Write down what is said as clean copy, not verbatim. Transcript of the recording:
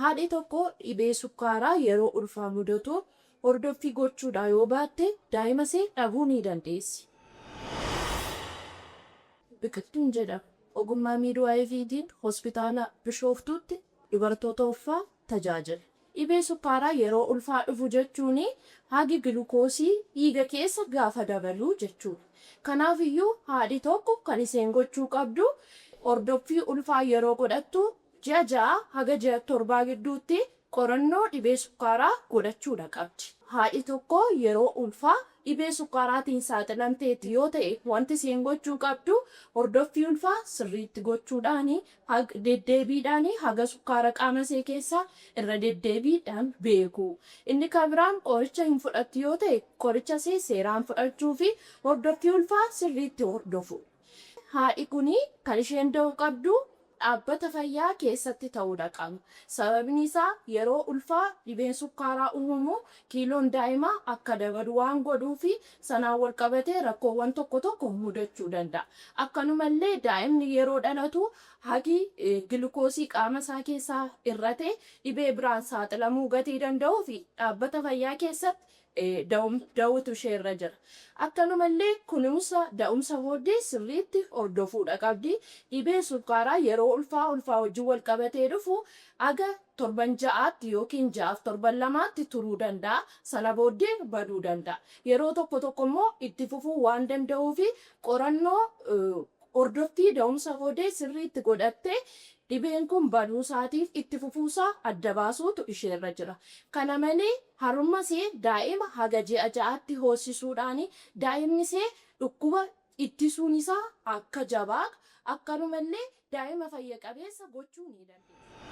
Haadhi tokko dhibee sukkaaraa yeroo ulfaa mudatu hordoffii gochuudhaa yoo baatte daa'ima ishee dhabuu ni dandeessi. Biqiltuun jedhama. Ogummaa miidwaayifiitiin hospitaala Bishooftuutti dubartoota ulfaa tajaajila. Dhibee sukkaaraa yeroo ulfaa dhufu jechuun hagi gilukoosii dhiiga keessa gaafa dabaluu jechuudha. Kanaafiyyuu haadhi tokko kan isheen gochuu qabdu hordoffii ulfaa yeroo godhattu ji'a 6 haga ji'a 7 gidduutti qorannoo dhibee sukkaaraa godhachuudha qabdi. Haadhi tokko yeroo ulfaa dhibee sukkaaraatiin saaxilamteetti yoo ta'e wanti isheen gochuu qabdu hordoffii ulfaa sirriitti gochuudhaan deddeebiidhaan haga sukkaara qaama ishee keessaa irra deddeebiidhaan beeku. Inni kan biraan qoricha hin fudhattu yoo ta'e qoricha ishee seeraan fudhachuu fi hordoffii ulfaa sirriitti hordofu. Haadhi kuni kan isheen da'uu qabdu dhaabbata fayyaa keessatti ta'uudha qaba. Sababni isaa yeroo ulfaa dhibeen sukkaaraa uumamu kiiloon daa'imaa akka dabalu waan godhuu fi sanaan wal qabatee rakkoowwan tokko tokko mudachuu danda'a. Akkanumallee daa'imni yeroo dhalatu hagi gilukoosii qaama isaa keessaa hir'ate dhibee biraan saaxilamuu gatii danda'uu fi dhaabbata fayyaa keessatti da'uutu ishee irra jira. Akkanumallee kunuunsa da'umsa booddee sirriitti hordofuudha qabdi. Dhibeen sukkaaraa yeroo ulfaa ulfaa wajjin wal qabatee dhufu haga torban 6tti yookiin 6f torban 2tti turuu danda'a. Sana booddee baduu danda'a. Yeroo tokko tokko immoo itti fufuu waan danda'uu fi qorannoo hordoffii da'umsa booddee sirriitti godhattee dhibeen kun baduu isaatiif itti fufuusaa adda baasuutu isheerra jira. Kana malee harma ishee daa'ima haga ji'a 6tti hoosisuudhaan daa'imni ishee dhukkuba ittisuun isaa akka jabaa akkanumallee daa'ima fayya qabeessa gochuu ni dandeessa.